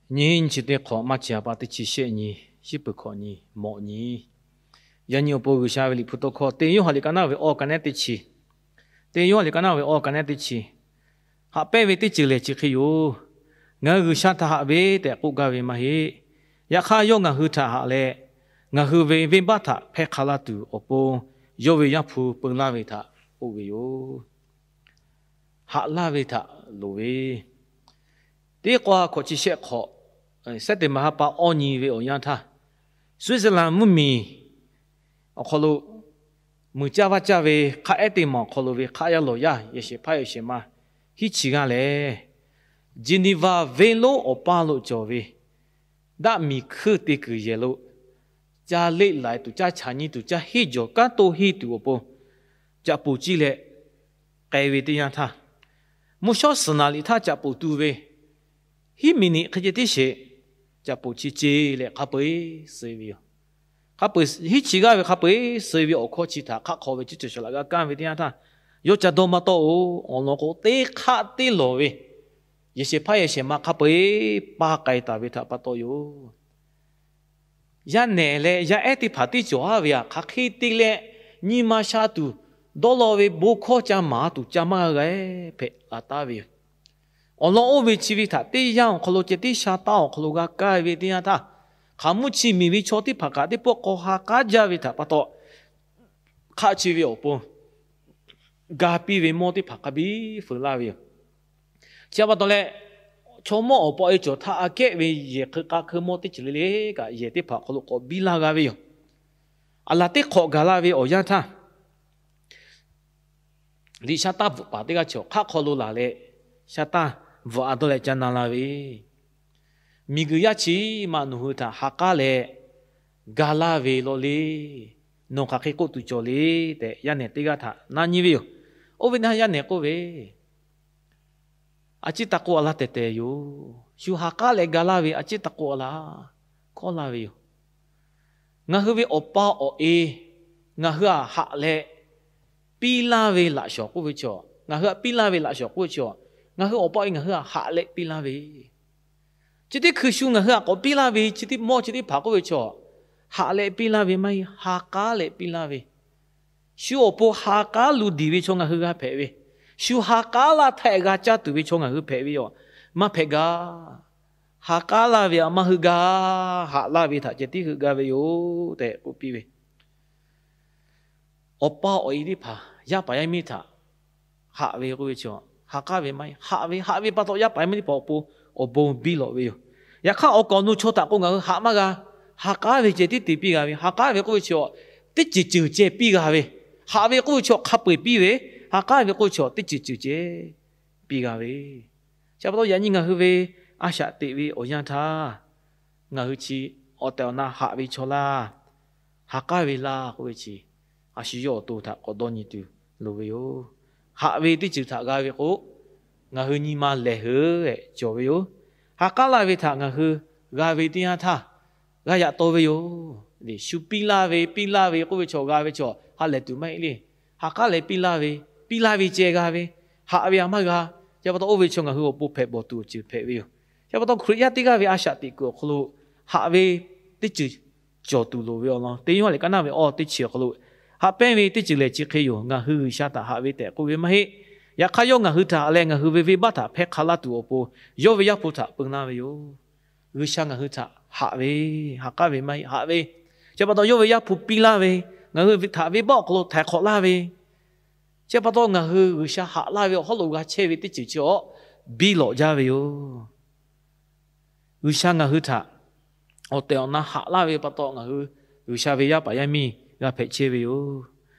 Nyiˇ nyi chi teˇ hk'awꞈ maˇ chi a pa teˇ chi shehˆ nyi, shiˉ peuˬ hkawꞈ nyi, mawꞈ nyi. Yaꞈ nyi awˬ pon G'uiˬsha ve liꞈ hpu tawˇ hkawˇ teˇ Yoˇhanˬ liꞈ ka naˇ ve awˬ ka nehˉ teˇ chi, teˇ Yoˇhanˬ liꞈ ka naˇ ve awˬ ka nehˉ teˇ chi, haꞈ pehnˇ ve teˇ ceuˬ lehˬ chi hk'e yoˬ. Ngaˬ hui G'uiˬsha htaꞈ haꞈ ve tehꞈ k'oˆ gaˇ ve maˇ heˆ. Yaꞈ hk'aˇ yawˇ ngaˬ hui htaꞈ haꞈ leh, ngaˬ hui ve venˇbaˆ htaꞈ hpehˇ hk'a laˇ tuˬ awˬ pon, yawˇ ve Yaˇ hpu peu laˇ ve htaꞈ k'oˆ ve yoˬ. Haꞈ laˇ ve htaꞈ loˍ ve, teˇ k'awˇ hkawꞈ chi shehˆ hk'awꞈ, September ha pa awˇ nyi ve awˬ yanˇ htaˇ, Switzerland mvuhˇmiˬ awˬ hk'aw lo muiˬ caˇ vaˇ caˇ ve hk'a ehˉ teˇ maˬ awˬ hk'aw lo ve hk'aˆ yaˇ lawˬ yaˇ yehˬ shehˍ hpaˇ yehˬ shehˍ ma hiˉ chi g'aˇ lehˬ, Geneva venˇ lonˉ awˬ paˇ lo cawˬ ve daˆ miˬ hkuiˇ te kuiˬ yehˬ lo, ca leˆ laiˍ tuˬ, caˇ chaꞈ nyi tuˬ, ca henˇ jawˬ kanˉ to henˇ tuˬ awˬ pon caꞈ poˍ ciˇ leh k'ai ve teˇ yanˇ htaˇ, mvuhˇ shawˉ suhˍ naˍ liꞈ htaˇ caꞈ poˍ tu ve hiˉ miˬniꞈ hk'e ceh tiˉ sheˍ, caꞈ poˍ chi ce leh hk'a peu eˬ suh ve yoˬ. Hk'a peu eˬ hiˉ chi g'aˇ ve hk'a peu eˬ suh ve awˬ hkawˇ chi htaꞈ hk'aˆ hk'aw ve ciˉ ceuˬ shawˍ laꞈ g'a kaˇ ve teˇ yanˇ htaˇ, yawˇ ca dawˇ maˇ tawˆ-oˬ. Awˬ lawn k'o, teˇ hk'aˆ teˇ lawˬ ve yehˬ shehˍ hpaˇ yehˬ shehˍ ma hk'a peu eˬ paˇ k'ai taˍ ve htaꞈ pa taw yoˬ. Yaˇ nehˬ leh yaˇ ehˉ teˇ hpaˍ tiˉ cawˬ haˉ ve htaꞈ hk'aˬ hk'e te leh, nyi ma sha tuˬ, dawˇ law ve bon hkawˇ ca maˍ tuˬ ca maˇ g'a g'a hpehꞈ la taˍ ve yoˬ. Awˬ lawn oˇ ve chi ve htaꞈ teˇ yanˇ awˬ hk'aw lo ceh tiˉ sha taˇ awˬ hk'aw lo g'a kaˇ ve teˇ yanˇ htaˇ, hk'aˬ mvuhˇ chi miˬ ve chaw teˇ hpaˍ kaꞈ teˇ pawˆ k'aw ha k'aˉ jaˇ ve htaꞈ pa taw, hk'aˆ chi ve awˬ pon ga piˇ ve mawˇ teˇ hpaˍ hk'a biˇ feu laˇ ve yoˬ. Chi pa taw leh, chaw mawˇ awˬ pa e cawˬ htaˇ aꞈ kehˉ ve yehˬ hk'eu k'a hk'eu mawˇ teˇ ceuˬ le le kaꞈ yehˬ teˇ hpaˍ awˬ hk'aw lo k'awꞈ biˇ laˇ g'a ve yoˬ. Aˬ laˬ teˇ hk'awꞈ gaˬ la ve awˬ yanˇ htaˇ, liꞈ sha taˇ bvuhꞈ paˍ teˇ g'aˇ chi awˬ hk'aˆ hk'aw lo laˬ leh, sha taˇ bvuhꞈ a dawˇ leh ca na la ve, miˬguiˬ yaˇ chi ma nawˬ hui htaꞈ ha k'aˉ leh ga laˇ ve law le. Nawˬ hk'aˬ hk'e k'oˆ tuˬ cawˬ le tehꞈ, yaˇ nehˬ teˇ g'aˇ htaꞈ na nyi ve yoˬ. Oˇ ve na yaˇ nehˬ k'oˆ ve, a ciˉ taˇ k'oˆ a laˇ tehˬ tehˬ yoˬ. Shu ha k'aˉ leh ga laˇ ve a ciˉ taˇ k'oˆ a laˇ, hkawˇ laˇ ve yoˬ. Ngaˬ hui ve awˬ pa awˬ e ngaˬ hui htaꞈ haꞈ leh piˇ laˇ ve laꞈ shawnˍ k'oˆ ve chaw, ngaˬ hui htaꞈ piˇ laˇ ve laꞈ shawnˍ k'oˆ ve chaw, ngaˬ hui awˬ pa awˬ e ngaˬ hui htaꞈ haꞈ leh piˇ laˇ ve, chi teˇ hkui shu ngaˬ hui htaꞈ k'awꞈ piˇ laˇ ve, chi teˇ mawˇ chi teˇ hpaˍ k'oˆ ve chaw, haꞈ leh piˇ laˇ ve maˇ heˆ, ha k'aˉ leh piˇ laˇ ve. Shu awˬ pon ha k'aˉ lo diˬ ve chaw ngaˬ hui g'a hpehꞈ ve, shu ha k'aˉ laˇ htaˇ g'a caˇ tuˬ ve chaw ngaˬ hui hpehꞈ ve yoˬ. Maˇ hpehꞈ gaˇ. Ha k'aˉ laˇ ve a maˇ hui gaˇ. Haꞈ laˇ ve htaꞈ ceh tiˉ heuˆ gaˇ ve yoˬ tehꞈ k'oˆ piˇ ve, awˬ pa awˬ e teˇ hpaˍ yaˇ paˍ yaˇ miˇ htaꞈ haꞈ ve k'oˆ ve chaw, ha k'aˉ ve maˇ heˆ, haꞈ ve, haꞈ ve pa taw yaˇ paˍ yaˇ miˇ teˇ hpaˍ awˬ pon awˬ bon biˇ lawꞈ ve yoˬ. Yaꞈ hk'aˇ awˬ kaˍ awˬ nu chaw htaꞈ k'o ngaˬ hui haꞈ maˇ g'a. Ha k'aˉ ve ceh tiˉ te piˇ g'a ve, ha k'aˉ ve k'oˆ ve chaw teˇ ceuˬ ceuˬ ceh piˇ g'a ve, haꞈ ve k'oˆ ve chaw hk'a peu eˬ piˇ ve, ha k'aˉ ve k'oˆ ve chaw teˇ ceuˬ ceuˬ ceh piˇ g'a ve. Chi pa taw yaꞈ nyi ngaˬ hui ve a shaꞈ teꞈ ve awˬ yanˇ htaˇ, ngaˬ hui chi awˬ tehˬ awˬ na haꞈ ve chaw laˇ, ha k'aˉ ve laˇ k'oˆ ve chi, a shu yawˇ awˬ to htaꞈ k'awꞈ dawˇ nyi tuˬ loˍ ve yoˬ. Haꞈ ve teˇ ceuˬ htaꞈ g'a ve k'o, ngaˬ hui nyi ma lehˬ heuˬ leh cawˬ ve yoˬ. Ha k'aˉ laˇ ve htaꞈ ngaˬ hui g'a ve teˇ yanˇ htaˇ, g'a yaꞈ taw ve yoˬ. Shu piˇ laˇ ve, piˇ laˇ ve k'oˆ ve chaw g'a ve chaw ha lehˬ tuˬ maˇ heˆ le. Ha k'aˉ leh piˇ laˇ ve, piˇ laˇ ve ceh g'a ve, haꞈ ve a maˇ g'a. Chi pa taw oˇ ve chaw ngaˬ hui awˬ pon hpehꞈ bawˬ tuˬ awˬ ceuˬ hpehꞈ ve yoˬ. Chi pa taw Hkriꞈ yaˇ teˇ g'aˇ ve a shaꞈ teꞈ kuiˬ awˬ hk'aw lo haꞈ ve teˇ ceuˬ cawˬ tuˬ loˍ ve awˬ lawn teˇ yanˇ leh ka naˇ ve awˬ teˇ chi awˬ hk'aw lo, haꞈ pehnˇ ve teˇ ceuˬ lehˬ chi hk'e yoˬ. Ngaˬ hui G'uiˬsha htaꞈ haꞈ ve tehꞈ k'oˆ ve maˇ heˆ. Yaꞈ hk'aˇ yawˇ ngaˬ hui htaꞈ leh ngaˬ hui ve venˇbaˆ htaꞈ hpehˇ hk'a laˇ tuˬ awˬ pon, yawˇ ve Yaˇ hpu htaꞈ peu laˇ ve yoˬ. G'uiˬsha ngaˬ hui htaꞈ haꞈ ve, ha k'aˉ ve maˇ heˆ, haꞈ ve, chi pa taw yawˇ ve Yaˇ hpu piˇ laˇ ve, ngaˬ hui htaꞈ venˇbaˆ awˬ hk'aw lo htaiˍ hk'awꞈ laˇ ve, chi pa taw ngaˬ hui G'uiˬsha haꞈ laˇ ve awˬ hawˉ lo g'a chehˇ ve teˇ ceuˬ chi awˬ biˇ lawꞈ jaˇ ve yoˬ. G'uiˬsha ngaˬ hui htaꞈ awˬ tehˬ awˬ na haꞈ laˇ ve pa taw ngaˬ hui G'uiˬsha ve yaˇ paˍ yaˇ miˇ g'a hpehꞈ chehˇ ve yoˬ.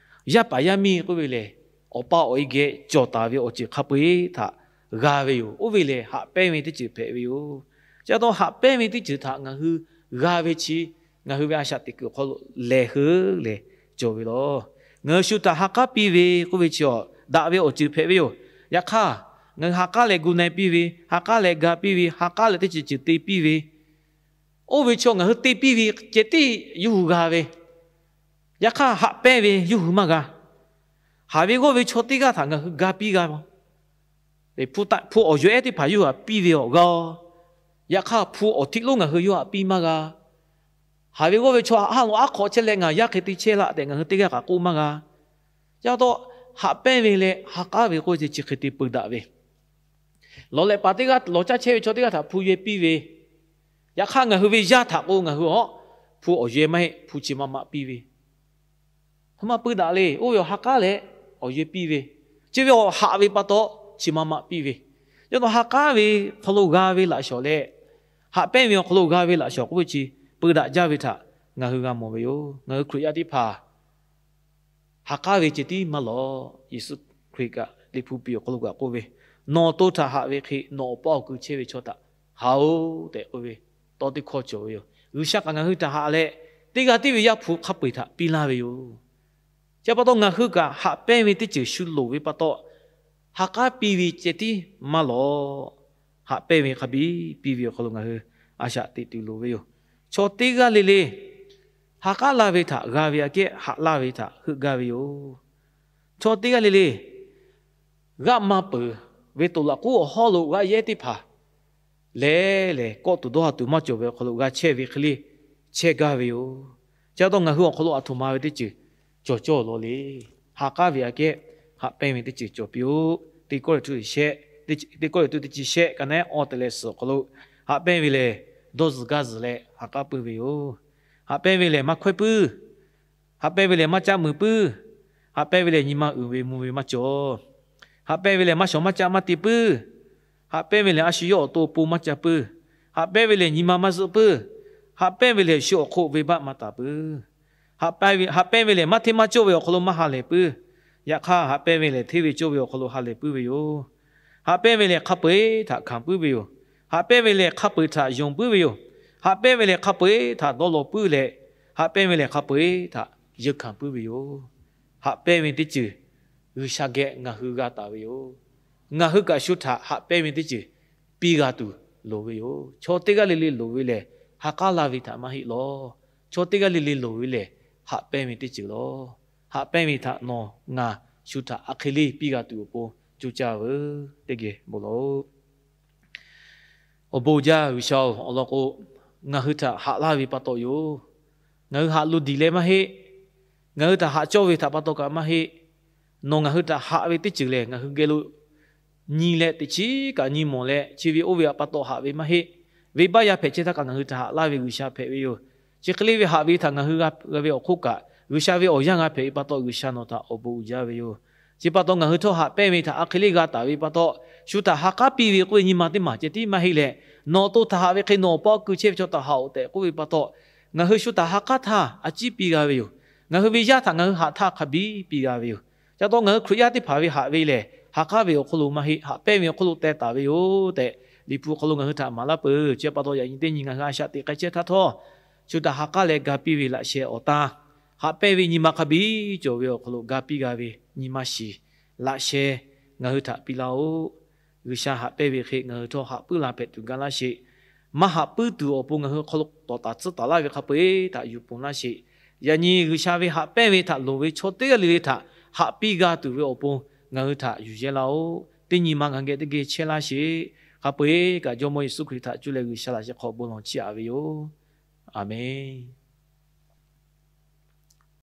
Yaˇ paˍ yaˇ miˇ k'oˆ ve lehˬ, awˬ pa awˬ e geh cawˬ taˍ ve awˬ ceuˬ hk'a peu eˬ htaꞈ g'a ve yoˬ. Oˇ ve lehˬ haꞈ pehnˇ ve teˇ ceuˬ hpehꞈ ve yoˬ. Chi pa taw haꞈ pehnˇ ve teˇ ceuˬ htaꞈ ngaˬ hui g'a ve chi, ngaˬ hui ve a shaꞈ teꞈ kuiˬ awˬ hk'aw lo lehˬ heuˬ leh cawˬ ve laˬ. Ngaˬ hui shu htaꞈ ha k'aˉ piˇ ve k'oˆ ve chi awˬ daꞈ ve awˬ ceuˬ hpehꞈ ve yoˬ. Yaꞈ hk'aˇ, ngaˬ hui ha k'aˉ leh gu na e piˇ ve, ha k'aˉ leh ga piˇ ve, ha k'aˉ leh teˇ ceuˬ ceuˬ te piˇ ve, oˇ ve chaw ngaˬ hui te piˇ ve ceh tiˉ yawˇ hui g'a ve, yaꞈ hk'aˇ haꞈ pehnˇ ve yawˇ hui maˇ g'a. Haꞈ ve g'awˇ ve chaw teˇ g'aˇ htaꞈ ngaˬ hui ga piˇ g'a. Hpu awˬ yawˬ ehˉ teˇ hpaˍ yawˇ hui htaꞈ piˇ ve awˬ g'aˇ Yaꞈ hk'aˇ hpu awˬ htiˆ lonˉ ngaˬ hui yawˇ htaꞈ piˇ maˇ g'a. Haꞈ ve g'awˇ ve chaw haꞈ haˉ lo aˉ hk'awꞈ chehˇ leh ngaˬ yaˇ hk'e te chehˇ laˇ tehꞈ ngaˬ hui teˇ g'aˇ kaꞈ k'oˆ maˇ g'a. Chi pa taw, haꞈ pehnˇ ve leh ha k'aˉ ve k'oˆ ve chi hk'e te peu daꞈ ve, lawˬ lehꞈ paˍ teˇ g'aˇ lawˬ caˇ chehˇ ve chaw teˇ g'aˇ htaꞈ hpu yehˬ piˇ ve, yaꞈ hk'aˇ ngaˬ hui ve yaˇ htaꞈ k'o ngaˬ hui aw, hpu awˬ yehˬ maˇ heˆ, hpu chi ma ma piˇ ve, hk'e maˇ peu daꞈ le. Oˇ ve awˬ ha k'aˉ leh awˬ yehˬ piˇ ve, chi ve awˬ haꞈ ve pa taw chi ma ma piˇ ve, yaꞈ nyi ha k'aˉ ve hk'aw lo g'a ve laꞈ shawnˍ leh, haꞈ pehnˇ ve awˬ hk'aw lo g'a ve laꞈ shawnˍ k'oˆ ve chi peu daꞈ jaˇ ve htaꞈ ngaˬ hui g'a mawˬ ve yoˬ. Ngaˬ hui Hkriꞈ yaˇ teˇ hpaˍ ha k'aˉ ve ceh tiˉ maˇ lawˬ. Yeˍsuˆ Hkriꞈ kaꞈ Liꞈ hpu piˍ awˬ hk'aw lo kaꞈ k'oˆ ve, Nawˬ awˬ to htaꞈ haꞈ ve hk'e nawˬ awˬ paˇ awˬ kui chehˇ ve chaw htaꞈ haꞈ-oˬ tehꞈ k'oˆ ve, tawˇ teˇ hkawˇ cawˬ ve yoˬ. G'uiˬsha kaꞈ ngaˬ hui htaꞈ haꞈ leh, teˇ g'aˇ tiˉ ve Yaˇ hpu hk'a peu-eˬ htaꞈ piˇ laˇ ve yoˬ. Chi pa taw ngaˬ hui kaꞈ haꞈ pehnˇ ve teˇ ceuˬ shu loˍ ve pa taw, ha k'aˉ piˇ ve ceh tiˉ maˇ lawˬ. Haꞈ pehnˇ ve hk'a biˇ piˇ ve awˬ hk'aw lo ngaˬ hui a shaꞈ teꞈ tuˬ loˍ ve yoˬ. Chaw teˇ g'aˇ le le ha k'aˉ laˇ ve htaꞈ g'a ve aꞈ kehˉ haꞈ laˇ ve htaꞈ heuˆ gaˇ ve yoˬ. Chaw teˇ g'aˇ le le g'aˆ ma peuˬ ve toꞈ laꞈ k'oˉ awˬ hawˉ lo g'aꞈ yehˉ teˇ hpaˍ lehˬ lehˬ, kawˆ tuˬ dawˇ ha tuˬ maˇ cawˬ ve awˬ hk'aw lo g'a chehˇ ve hk'e le chehˇ gaˇ ve yoˬ. Chi pa taw ngaˬ hui awˬ hk'aw lo aˬ htoꞈ ma ve teˇ ceuˬ cawˬ cawˇ lawˬ le. Ha k'aˉ ve aꞈ kehˉ haꞈ pehnˇ ve teˇ ceuˬ cawˬ piˇ-oˆ. Teˇ Kawˇrenˍhtuˆ teˇ chi shehˆ ka naˉ awˇ te leh suhˍ awˬ hk'aw lo haꞈ pehnˇ ve lehˬ, dawˇ zuhˬ gaˇ zuhˬ leh ha k'aˉ puiˉ ve yoˬ. Haꞈ pehnˇ ve lehˬ, maˇ hkawehˇ puiˉ. Haꞈ pehnˇ ve lehˬ, maˇ caˆ muiˬ puiˉ. Haꞈ pehnˇ ve lehˬ, nyi ma uiˍ ve mvuh ve maˇ cawˬ. Haꞈ pehnˇ ve lehˬ, maˇ shawˍ maˇ caˆ maˇ te puiˉ. Haꞈ pehnˇ ve lehˬ, a shu yawˇ awˬ to awˬ pon maˇ ca puiˉ. Haꞈ pehnˇ ve lehˬ, nyi ma maˇ zuhˆ puiˉ. Haꞈ pehnˇ ve lehˬ, shu awˬ hk'oˆ venˇbaˆ maˇ taˍ puiˉ. Haꞈ pehnˇ ve lehˬ, maˇ hteˇ maˇ cawˇ ve awˬ hk'aw lo maˇ ha lehˬ puiˉ. Yaꞈ hk'aˇ, haꞈ pehnˇ ve lehˬ, hteˇ ve cawˇ ve awˬ hk'aw lo ha lehˬ puiˉ ve yoˬ. Haꞈ pehnˇ ve lehˬ, hk'a peu-eˬ htaꞈ hkanˍ puiˉ ve yoˬ. Haꞈ pehnˇ ve lehˬ, hk'a peu-eˬ htaꞈ yonˍ puiˉ ve yoˬ. Haꞈ pehnˇ ve lehˬ, hk'a peu-eˬ htaꞈ dawˇ law puiˉ leh, haꞈ pehnˇ ve lehˬ, hk'a peu-eˬ htaꞈ yeunˇ hkanˍ puiˉ ve yoˬ. Haꞈ pehnˇ ve teˇ ceuˬ G'uiˬsha geh ngaˬ hui g'a taˍ ve yoˬ. Ngaˬ hui kaꞈ shu htaꞈ haꞈ pehnˇ ve teˇ ceuˬ piˇ g'a tuˬ loˍ ve yoˬ. Chaw teˇ g'aˇ le le loˍ ve lehˬ, ha k'aˉ laˇ ve htaꞈ maˇ heˆ lawˬ. Chaw teˇ g'aˇ le le loˍ ve lehˬ, haꞈ pehnˇ ve teˇ ceuˬ lawˬ. Haꞈ pehnˇ ve htaꞈ nawˬ ngaˬ shu htaꞈ aˬ hk'e le piˇ g'a tuˬ awˬ pon coˇ caˇ veuˬ teˇ geh bon lawˬ-oꞈ. Awˬ bon uiˍ jaˇ G'uiˬsha-oˬ, awˬ lawn k'o, ngaˬ hui htaꞈ haꞈ laˇ ve pa taw yoˬ. Ngaˬ hui haꞈ lo diˬ leh maˇ heˆ. Ngaˬ hui htaꞈ haꞈ cawˇ ve htaꞈ pa taw kaꞈ maˇ heˆ. Nawˬ ngaˬ hui htaꞈ haꞈ ve teˇ ceuˬ lehˬ, ngaˬ hui geh lo nyi leh teꞈ chiˉ kaꞈ nyi mawˬ leh chi ve oˇ ve pa taw haꞈ ve maˇ heˆ. Venˇbaˆ yaˇ hpehꞈ chehˇ htaˇ kaꞈ ngaˬ hui htaꞈ haꞈ laˇ ve G'uiˬsha hpehꞈ ve yoˬ. Chi hk'e le ve haꞈ ve htaꞈ ngaˬ hui g'a ve awˬ hk'oˆ kaꞈ, G'uiˬsha ve awˬ yanˇ g'a hpehꞈ ve pa taw G'uiˬsha nawˬ htaꞈ awˬ bon uiˍ jaˇ ve yoˬ. Chi pa taw ngaˬ hui htawˇ haꞈ pehnˇ ve htaꞈ aˬ hk'e le g'a taˍ ve pa taw, shu htaꞈ ha k'aˉ piˇ ve k'oˆ ve nyi ma teˇ maˬ ceh tiˉ maˇ heˆ leh, nawˬ awˬ to htaꞈ haꞈ ve hk'e nawˬ awˬ paˇ awˬ kui chehˇ ve chaw htaꞈ haꞈ-oꞈ tehꞈ k'oˆ ve pa taw, ngaˬ hui shu htaꞈ ha k'aˉ htaˇ a ciˉ piˇ g'a ve yoˬ. Ngaˬ hui ve yaˇ htaꞈ ngaˬ hui haꞈ htaˇ hk'a biˇ piˇ g'a ve yoˬ. Chi pa taw ngaˬ hui Hkriꞈ yaˇ teˇ hpaˍ ve haꞈ ve lehˬ, ha k'aˉ ve awˬ hk'aw lo maˇ heˆ, haꞈ pehnˇ ve awˬ hk'aw lo teh taˍ ve yoˬ tehꞈ Liꞈ hpu awˬ hk'aw lo ngaˬ hui htaꞈ maˍ laˇ peuˬ. Chi pa taw yaꞈ nyi teˇ nyi ngaˬ hui a shaꞈ teꞈ k'ai chehˇ htaˇ htawˇ, shu htaꞈ ha k'aˉ leh ga piˇ ve laꞈ sheh awˬ tan, haꞈ pehnˇ ve nyi ma hk'a biˇ cawˬ ve awˬ hk'aw lo ga piˇ g'a ve nyi ma shiˍ laꞈ sheh ngaˬ hui htaꞈ piˇ laˇ-oˆ. G'uiˬsha haꞈ pehnˇ ve hk'e ngaˬ hui htawˇ haꞈ puiˉ la hpehꞈ tuˬ ga laˇ sheˍ. Maˇ haꞈ puiˉ tuˬ awˬ pon ngaˬ hui hk'aw lo tawˍ taˍ tcuhˉ taˍ laˇ ve hk'a peu-eˬ htaꞈ yuˬ ponˬ laˇ sheˍ. Yaꞈ nyi G'uiˬsha ve haꞈ pehnˇ ve htaꞈ loˍ ve chaw teˇ g'aˇ le le htaꞈ haꞈ piˇ g'a tuˬ ve awˬ pon ngaˬ hui htaꞈ yuˬ yehˇ laˇ-oˆ. Teˇ nyi ma ngaˬ hui geh teˇ geh chehˇ laˇ sheˍ. Hk'a peu-eˬ kaꞈ Jawˇmawˇ Yeˍsuˆ Hkriꞈ htaꞈ cuˇ leh G'uiˬsha laꞈ sheh hk'aw bon lawˬ chiˇ aꞈ ve yoˬ. Aˬmenˍ.